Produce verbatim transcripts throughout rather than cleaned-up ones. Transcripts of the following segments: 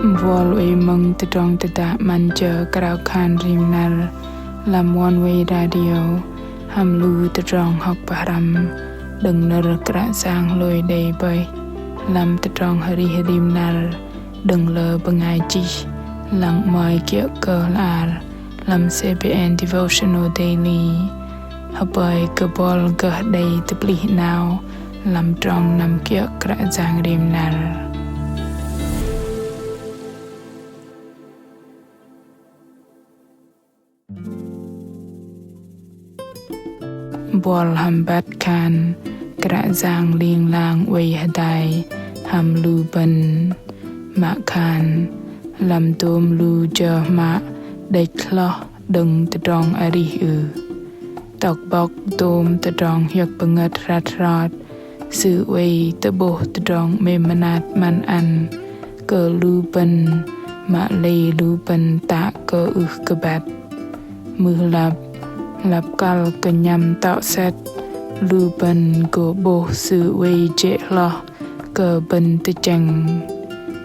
Buăl oei mơ̆ng tơdrong tơdah 'măn jơ krao khan rim năr lăm Oneway Radio hăm lu tơdrong hŏk pơhrăm đơ̆ng nơ̆r Kră Yang hlôi đei bơih lăm tơdrong arih rim năr đơ̆ng lơ bơngai chih lăng 'mơ̆i kiơ̆ kơ hla ar lăm C B N Devotional Daily. Hơpơi kơ buăl gơh đei tơplih 'nao lăm trong năm kiơ̆ Kră Yang rim năr. Buăl hăm băt khan Kră Yang ling lang oei hơdai hăm lu bơ̆n. Mă khan lăm dôm lu jơ hmă đĕch hloh đơ̆ng tơdrong arih ưh? Tŏk bŏk dôm tơdrong hiơ̆k pơngơ̆t hrăt hrot, Sư oei tơ'bôh tơdrong 'mêm mơnat 'măn ăn kơ lu bơ̆n, mă lei lu bơ̆n tă kơ ưh kơ băt. Mưh lăp, lăp kăl kơnhăm tŏ sĕt, lu bơ̆n gô 'bôh Sư oei jê̆ hloh kơ bơ̆n tơchĕng.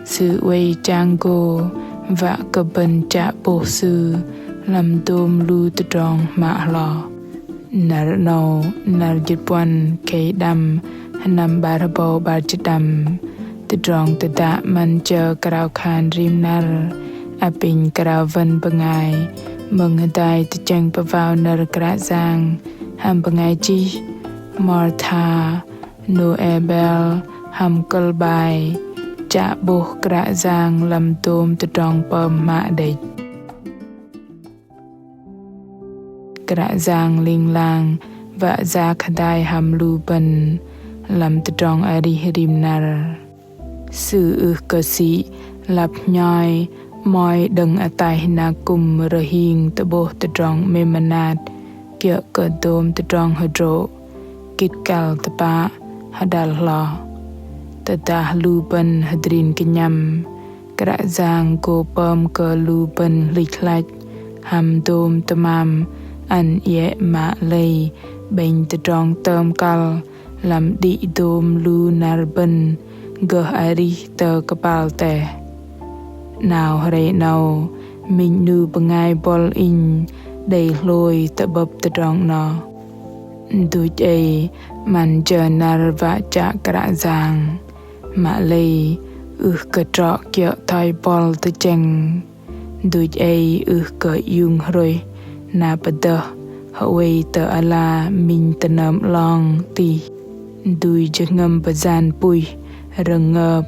Sư oei chang gô wă kơ bơ̆n chă 'bôh Sư lăm dôm lu tơdrong hmă hloh. Năr 'nâu, năr jĭt puăn khei đăm, sơnăm 'bar hơbâu 'bar jĭt đăm. Tơdrong tơdah 'măn jơ krao khan rim năr apinh krao wơn bơngai mơ̆ng hơdai tơchĕng pơwao nơ̆r Kră Yang hăm bơngai chih Martha Noebel hăm kơ̆l bai Chă 'bôh Kră Yang lăm dôm tơdrong pơm hmă đĕch. Kră Yang ling lang wă yak hơdai hăm lu bơ̆n lăm tơdrong arih rim năr. Sư ưh kơ sĭ lăp hnhoi 'mơ̆i đơ̆ng ataih na kŭm rơhing tơ'bôh tơdrong 'mêm mơnat kiơ̆ kơ dôm tơdrong hơdrô̆, gĭt kăl tơpă, hơdăl hloh. Tơdah lu bơ̆n hơdrin kơnhăm, Kră Yang gô pơm kơ lu bơ̆n hlĭch hlăch hăm dôm tơmam ăn iĕ, mă lei 'bĕnh tơdrong tơm kăl lăm đĭ dôm lu năr bơ̆n gơh arih tơ kơpal teh. 'Nao hrei 'nâu, minh 'nu bơngai buăl inh đei hlôi tơ'bơ̆p tơdrong 'noh. Duch ei 'măn jơ năr wă chă Kră Yang, mă lei ưh kơ trŏ kiơ̆ thoi buăl tơchĕng. Duch ei ưh kơ iung hrôih na pơdơh hơwei tơ ala minh tơnơm 'long tih. Dui jơhngơ̆m bơyan puih rơngơp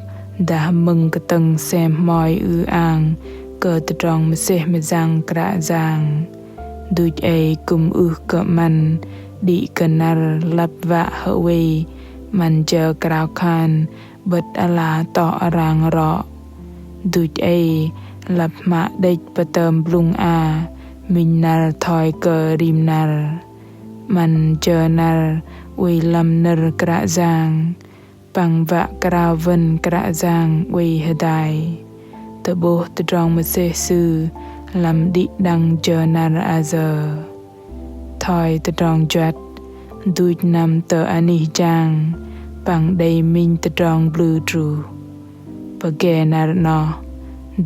dah mơ̆ng kơtơ̆ng sem hmoi ư-ang kơ tơdrong mơsêh mơyang Kră Yang. Duch ei kư̆m ưh kơ 'măn đĭ kơ năr lăp wă hơwei 'măn jơ krao khan 'bơ̆t ala tŏ rang rŏ. Duch ei lăp hmă đĕch pơtơm blŭng a minh năr thoi kơ rim năr. 'Măn jơ năr oei lăm nơ̆r Kră Yang păng wă krao wơn Kră Yang oei hơdai. Tơ'bôh tơdrong mơsêh Sư lăm đĭ đăng jơ năr ayơ. Thoi tơdrong juăt, duch năm tơ anih jang păng đei minh tơdrong blŭ truh. Pơge năr 'noh,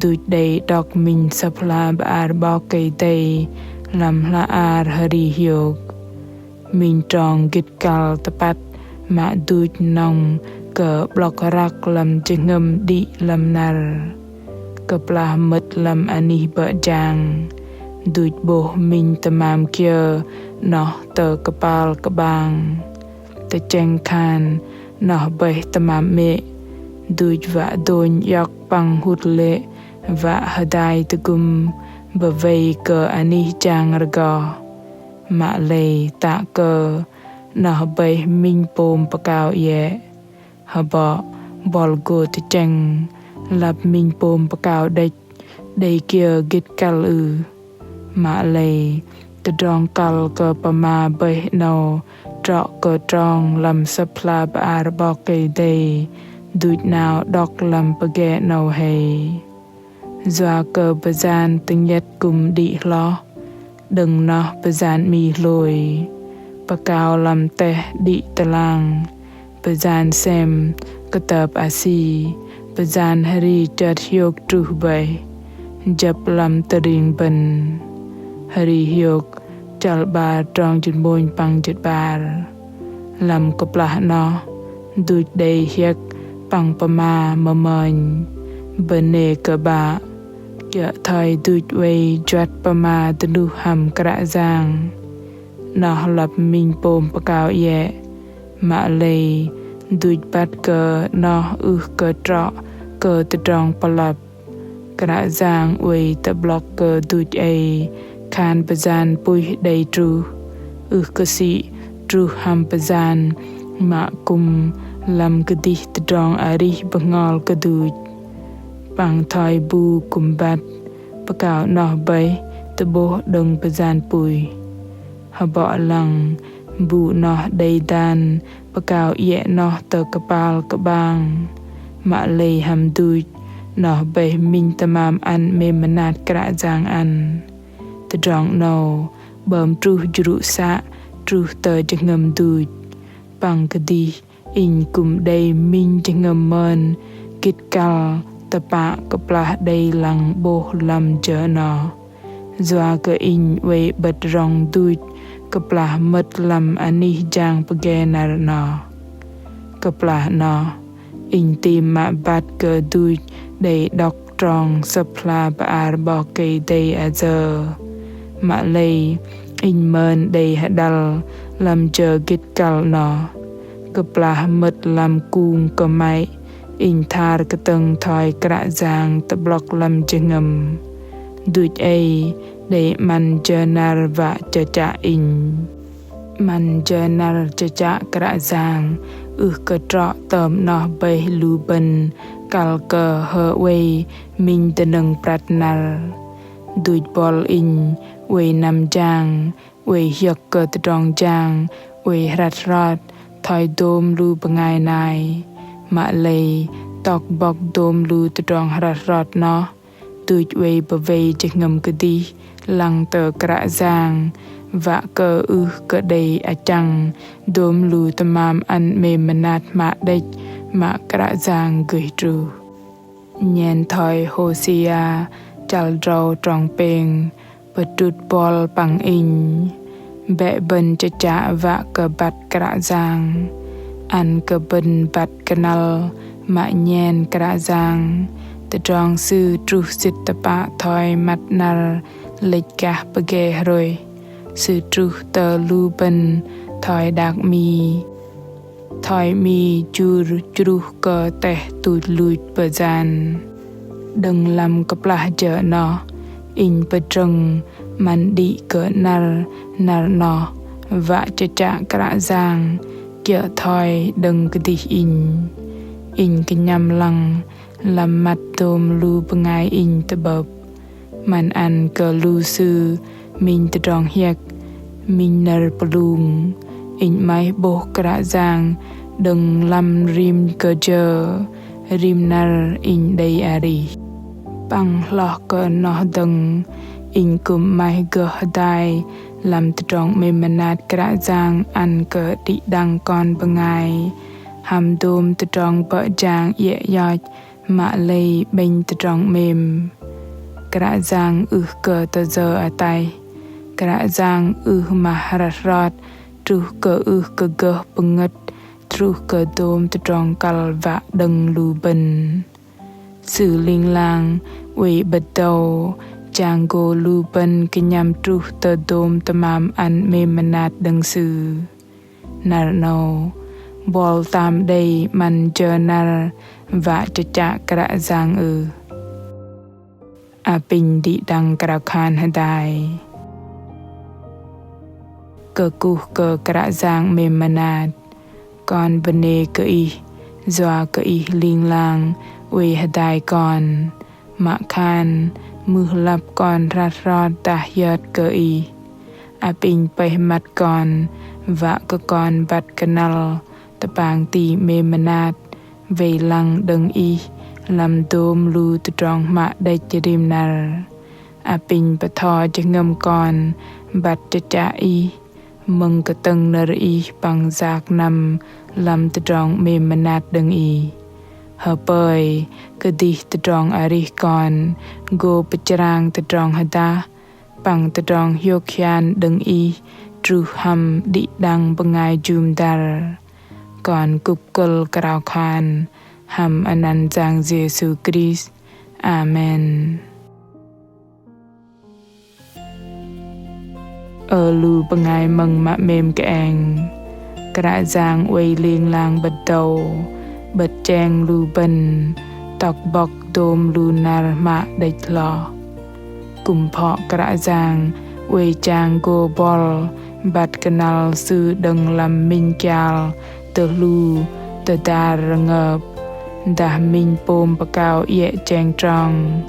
duch đei đŏk minh Sơ̆p hla bơar 'Bok Kei-Dei lăm hla ar hơri hiôk. Minh trong gĭt kăl tơpăt mă duch nŏng kơ 'blŏk răk lăm jơhngơ̆m đĭ lăm năr. Kơplah mơ̆t lăm anih bơ̆ jang, duch 'bôh minh tơmam kiơ 'noh tơ kơpal kơ'bang. Tơchĕng khan 'noh bơih tơmam 'mê̆, duch wă dônh iŏk păng hŭt lê̆ wă hơdai tơgŭm bơwei kơ anih jang rơgoh. Mă lei tă kơ 'noh bơih minh pôm pơkao iĕ. Hơbŏ bŏl gô tơchĕng lăp minh pôm pơkao đĕch đei kiơ gĭt kăl ưh? Mă lei tơdrong kăl kơ pơma bơih 'nâu trŏ kơ trong lăm Sơ̆p hla bơar 'Bok Kei-Dei duch 'nao đŏk lăm pơge 'nâu hei. Yua kơ bơyan tơngiĕt kư̆m đĭ hloh, đơ̆ng noh bơyan 'mi hlôi. Pơkao lăm teh đĭ tơlang, bơyan sem kơtơp asi, Pơyan hri chơt hiôk truh bơih, jơ̆p lăm tơring bơ̆n. Hri hiôk chăl 'bar trong jĭt mônh păng jĭt 'bar. Lăm kơplah noh, duch đei hiĕk păng pơma mơmơnh: Bơnê kơ 'Bă, kiơ̆ thoi duch oei juăt pơma dơnuh hăm Kră Yang. Noh lăp minh pôm pơkao iĕ, mă lei duch băt kơ noh ưh kơ trŏ kơ tơdrong pơlăp. Kră Yang oei tơ'blŏk kơ duch ei khan pơyan puih đei truh, ưh kơ sĭ truh hăm pơyan mă kư̆m lăm kơdih tơdrong arih bơhngol kơ duch. Păng thoi bu kư̆m băt, pơkao noh bơih tơ'bôh đơ̆ng pơyan puih. Hơbŏ lăng bu noh đei dan pơkao iĕ noh tơ kơpal kơ'bang. Mă lei hăm duch, noh bơih minh tơmam ăn 'mêm mơnat Kră Yang ăn. Tơdrong 'nâu 'bơm truh jrŭ să truh tơ jơhngơ̆m duch. Păng kơdih inh kư̆m đei minh jơhngơ̆m mơn gĭt kăl tơpă kơplah đei lăng 'bôh lăm jơ noh. Yua kơ inh oei 'bơ̆t rŏng duch kơplah mơ̆t lăm anih jang pơge năr noh. Kơplah noh, inh tam mă băt kơ duch đei đŏk trong Sơ̆p hla bơar 'Bok Kei-Dei ayơ. Mă lei inh mơn đei hơđăl lăm jơ gĭt kăl noh. Kơplah mơ̆t lăm kung kơmăy, inh thar kơtơ̆ng thoi Kră Yang tơ'blŏk lăm jơhngơ̆m. Duch ei đei 'măn jơ năr wă chơchă inh. 'Măn jơ năr chơchă Kră Yang ưh kơ trŏ tơm noh bơih lu bơ̆n kăl kơ hơ oei minh dơnơ̆ng prăt năr. Duch bŏl inh oei năm jang, oei hiơ̆k kơ tơdrong jang, oei hrăt hrot thoi dôm lu bơngai nai. Mă lei tŏk bŏk dôm lu tơdrong hrăt hrot noh, duch oei bơwei jơhngơ̆m kơdih lăng tơ Kră Yang, wă kơ ưh kơ đei achăng dôm lu tơmam ăn 'mêm mơnat hmă đĕch mă Kră Yang gơih truh. Nhen thoi Hôsea chăl drâu trong pêng pơdrŭt bŏl păng inh: Bĕ bơ̆n chơchă wă kơ băt Kră Yang. Ăn kơ bơ̆n băt kơnăl mă nhen Kră Yang, tơdrong Sư truh sĭt tơpă thoi măt năr lĕch gah pơge hrôih. Sư truh tơ lu bơ̆n thoi đak 'mi, thoi 'mi jur jruh kơ teh tuch luch pơyan. Đơ̆ng lăm kơplah jơ noh, inh pơdrơ̆ng 'măn đĭ kơ năr, năr noh wă chơchă Kră Yang kiơ̆ thoi đơ̆ng kơdih inh. Inh kơnhăm lăng lăm măt dôm lu bơngai inh tơ'bơ̆p. 'Măn ăn kơ lu sư minh tơdrong hiơ̆k, minh nơ̆r pơlung. Inh 'maih 'bôh Kră Yang đơ̆ng lăm rim kơ jơ, rim năr inh đei arih. Păng hloh kơ noh dơ̆ng, inh kư̆m 'maih gơh hơdai lăm tơdrong 'mêm mơnat Kră Yang ăn kơ đĭ đăng kon bơngai hăm dôm tơdrong bơ̆ jang iĕ yoch, mă lei 'bĕnh tơdrong 'mêm. Kră Yang ưh kơ tơyơ ataih. Kră Yang ưh mah hrăt hrot truh kơ ưh kơ gơh pơngơ̆t truh kơ dôm tơdrong kăl wă đơ̆ng lu bơ̆n. Sư ling lang oei 'bơ̆t dâu, jang gô lu bơ̆n kơnhăm truh tơ dôm tơmam ăn 'mêm mơnat đơ̆ng Sư. Năr 'nâu, buăl tam đei 'măn jơ năr wă chơchă Kră Yang ưh? Apinh đĭ đăng krao khan hơdai. Kơkuh kơ Kră Yang 'mêm mơnat. Kon bơnê kơ Ih, yua kơ Ih ling lang oei hơdai kon. Mă khan mưh lăp kon hrăt hrot dah hiơt kơ Ih. Apinh pơih măt kon, wă kơ kon băt kơnăl tơpang ti 'mêm mơnat, wei lăng đơ̆ng Ih lăm dôm lu tơdrong hmă đĕch rim năr. Apinh bơtho jơhngơ̆m kon băt chơchă Ih, mơ̆ng kơtơ̆ng nơ̆r Ih păng yak năm lăm tơdrong 'mêm mơnat đơ̆ng Ih. Hơpơi kơdih tơdrong arih kon gô pơchrang tơdrong hơdah păng tơdrong hiôk hian đơ̆ng Ih truh hăm đĭ đăng bơngai jŭm dăr. Kon kŭp kơ̆l krao khan hăm anăn Yang Yêsu Krist. Amen. Ơ lu bơngai mơ̆ng mă 'mêm kơeng, Kră Yang oei ling lang 'bơ̆t dâu, 'bơ̆t cheng lu bơ̆n, tŏk bŏk dôm lu năr hmă đĕch hloh. Kư̆m phŏ Kră Yang oei chang gô bŏl băt kơnăl Sư đơ̆ng lăm minh kial tơhlu tơdar rơngơp, dah minh pôm pơkao iĕ cheng trong.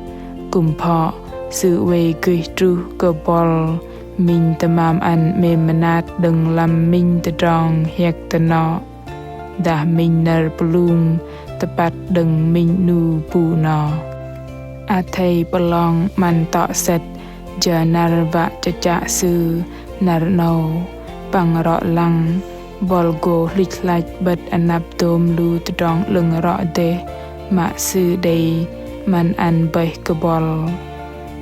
Kư̆m phŏ Sư oei gơih truh kơ bŏl minh tơmam ăn 'mêm mơnat đơ̆ng lăm minh tơdrong hiĕk tơnŏ, dah minh nơ̆r pơlung tơpăt đơ̆ng minh 'nu bu noh. Athei pơlong 'măn tŏ sĕt jơ năr wă chơchă Sư năr 'nâu, păng rŏ lăng bŏl gô hlĭch hlăch 'bơ̆t anăp dôm lu tơdrong 'lơ̆ng rŏ dêh mă Sư đei 'măn ăn bơih kơ bŏl.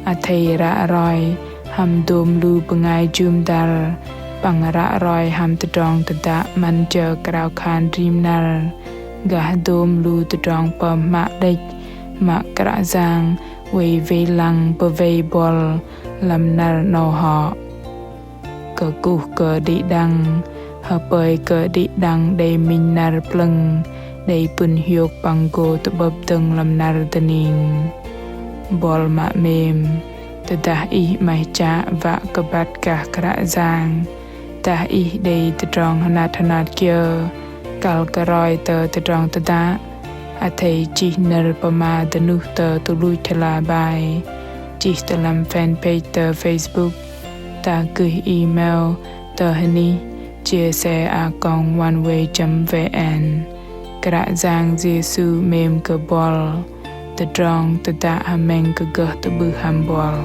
Athei ră roi hăm dôm lu bơngai jŭm dăr, păng ră roi hăm tơdrong tơdă 'măn jơ krao khan rim năr, gah dôm lu tơdrong pơm hmă đĕch mă Kră Yang oei wei lăng pơwei bŏl lăm năr 'nâu hŏ. Kơkuh kơ đĭ đăng, hơpơi kơ đĭ đăng đei minh năr plơ̆ng, đei pŭn hiôk păng gô tơ'bơ̆p dơ̆ng lăm năr dơning. Bŏl mă 'mêm, tơdah ih 'maih chă wă kơ băt gah Kră Yang, dah ih đei tơdrong hơnat hơnat kiơ, kăl kơ roi tơ tơdrong tơdă, athei chih nơ̆r pơma dơnuh tơ tơluch hla bơar, chih tơ lăm fanpage tơ Facebook, dah gơih email tơ hơnih chia sẻ a còng oneway chấm vn. Kră Yang Yêsu 'mêm kơ bŏl. Tơdrong tơdă hơmĕng kơ gơh tơ'bưh hăm bŏl.